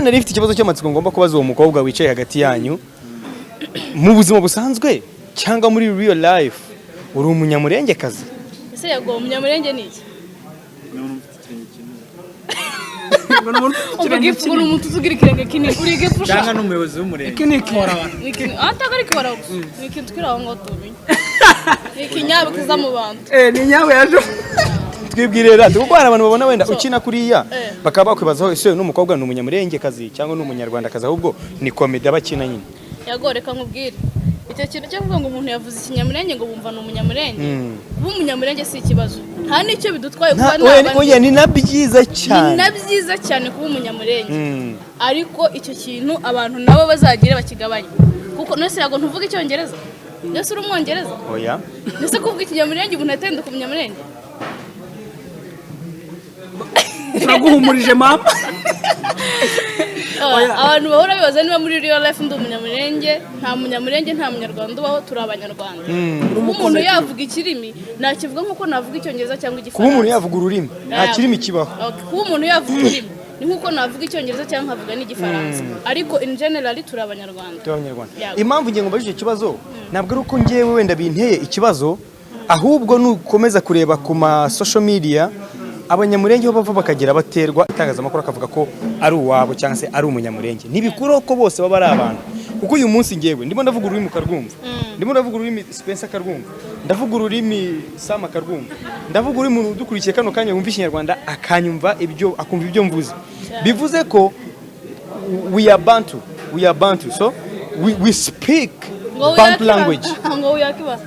Nari mfite ikibazo cy'amatsiko ngomba kubaza uwo mukobwa wicaye hagati yanyu. Mu buzima busanzwe cyangwa muri real life, uri Umunyamurengekazi? Ese Yago, Umunyamurenge ni iki? Ni umuntu ufite ikirenge kinini. Ngo ni umuntu ufite Uvuga ikirenge ifu, ngo ni umuntu utugira ikirenge kinini. Uri igifu sha. Cyangwa n'umuyobozi w'umurenge. Iki ni ikibora. Ni ikintu, ntabwo ari ikibora gusa, ni ikintu kiri aho ngaho tumenye, ni ikinyabu kiza mu bantu. Eh, ni nyawe yaje. Twibwire rero, kuko hari abantu babona wenda ukina kuriya, bakaba bakwibazaho: ese uyu ni umukobwa, ni Umunyamurengekazi cyangwa ni Umunyarwandakazi? Ahubwo ni comedy aba akina nyine. Yago, reka nkubwire, icyo kintu cyo kuvuga ngo umuntu yavuze Ikinyamurenge ngo bumva ni Umunyamurenge, kuba Umunyamurenge si ikibazo, nta n'icyo bidutwaye kuba naba. Oya, ni na byiza Ni cyane. na byiza cyane kuba Umunyamurenge, ariko icyo kintu abantu nabo bazagire bakigabanye, kuko none Yago, ntuvuga Icyongereza? Mbese uri Umwongereza? Oya. Mbese kuvuga Ikinyamurenge umuntu atenduka Umunyamurenge? Turaguhumurije, mama. Abantu bahora bibaza niba muri real life ndi Umunyamurenge. Nta Munyamurenge, nta Munyarwanda ubaho, turi Abanyarwanda. Kuba umuntu yavuga ikirimi, nakivuga nk'uko navuga Icyongereza cyangwa Kuba umuntu Igifaransa. yavuga ururimi, nta kirimi kibaho. Okay, kuba umuntu yavuga ururimi ni nk'uko navuga Icyongereza cyangwa nkavuga n'Igifaransa, ariko in general turi Abanyarwanda. Turi Abanyarwanda. Yego. Impamvu ngiye ngo mbajije icyo kibazo, ntabwo ari uko ngewe wenda binteye ikibazo, ahubwo nukomeza kureba ku ma social media, Abanyamurenge aho bava bakagera baterwa itangazamakuru, akavuga ko ari uwabo cyangwa se ari Umunyamurenge. Ntibikuraho ko bose baba ari abantu, kuko uyu munsi ngewe ndimo ndavuga ururimi ukarwumva, ndimo ndavuga ururimi Spencer akarwumva, ndavuga ururimi Sam akarwumva, ndavuga ururimi umuntu udukurikiye kano kanya wumva Ikinyarwanda akanyumva, ibyo akumva ibyo mvuze. Bivuze ko we are Bantu, we are Bantu, so we speak Ngo Bantu uyakiba- language. Ngo uyakiba.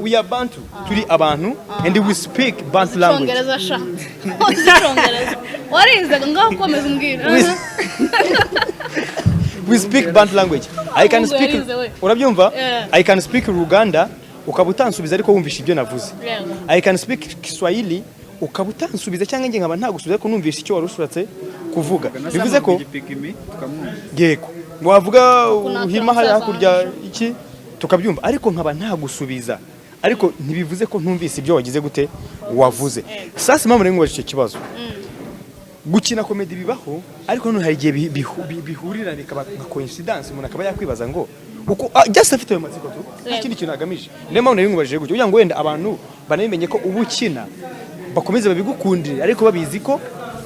We are Bantu, turi abantu, and we speak Bantu language. Icyongereza sha, uzi Icyongereza, warize, ngaho komeza umbwira. We speak Bantu language. I can Ahubwo speak, yarize we. urabyumva? Yeah. I can speak Luganda ukaba utansubiza, ariko wumvisha ibyo navuze. Yego. I can speak Kiswahili ukaba utansubiza, cyangwa njye nkaba ntagusubiza, ariko numvisha icyo wari ushatse kuvuga. Bivuze ko Igipigimi tukamwumva. Yego, wavuga Ukuntu uhima hariya umusaza hakurya wanjye. iki tukabyumva, ariko nkaba ntagusubiza, ariko ntibivuze ko ntumvise ibyo wagize gute, wavuze. Sasa impamvu nari nkubajije icyo kibazo, gukina comedy bibaho, ariko none hari igihe bihurira bikaba nka coincidence, umuntu akaba yakwibaza ngo uko just afite ayo matsiko tu, nta kindi kintu agamije. Niyo mpamvu nari nkubajije gutyo, kugira ngo wenda abantu banabimenye ko uba ukina, bakomeze babigukundire, ariko babizi ko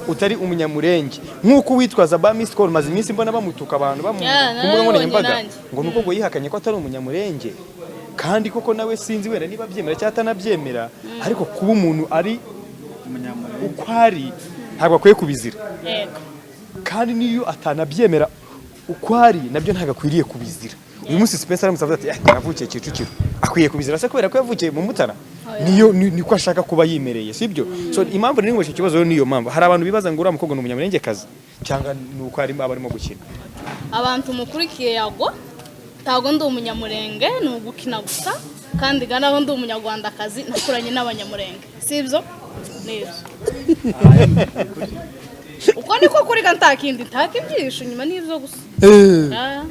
utari Umunyamurenge. Nk'uko uwitwaza ba Miss Call, maze iminsi mbona bamutuka abantu Yeah, ku mbuga nkoranyambaga, narabibonye nanjye. ngo nuko ngo yihakanye ko atari Umunyamurenge, kandi koko nawe sinzi wenda niba abyemera cyangwa atanabyemera, ariko kuba umuntu ari Umunyamurenge. uko ari ntabwo akwiye kubizira. Kandi n'iyo atanabyemera uko ari, nabyo ntabwo akwiriye kubizira. Uyu munsi Spencer aramutse avuze ati: "Eh, navukiye Kicukiro," akwiye kubizira se kubera ko yavukiye mu Mutara? Niyo niko ashaka kuba yimereye, sibyo? So impamvu nari icyo kibazo rero niyo mpamvu hari abantu bibaza ngo uriya mukobwa ni Umunyamurengekazi cyangwa ni uko arimo aba arimo gukina. Abantu mukurikiye Yago, ntabwo ndi Umunyamurenge, ni ugukina gusa, kandi ganaho ndi Umunyarwandakazi, nakuranye n'Abanyamurenge, si ibyo? Ni ibyo, uko niko kuri ga, nta kindi, nta kibyihishe inyuma, ni ibyo gusa. Ah.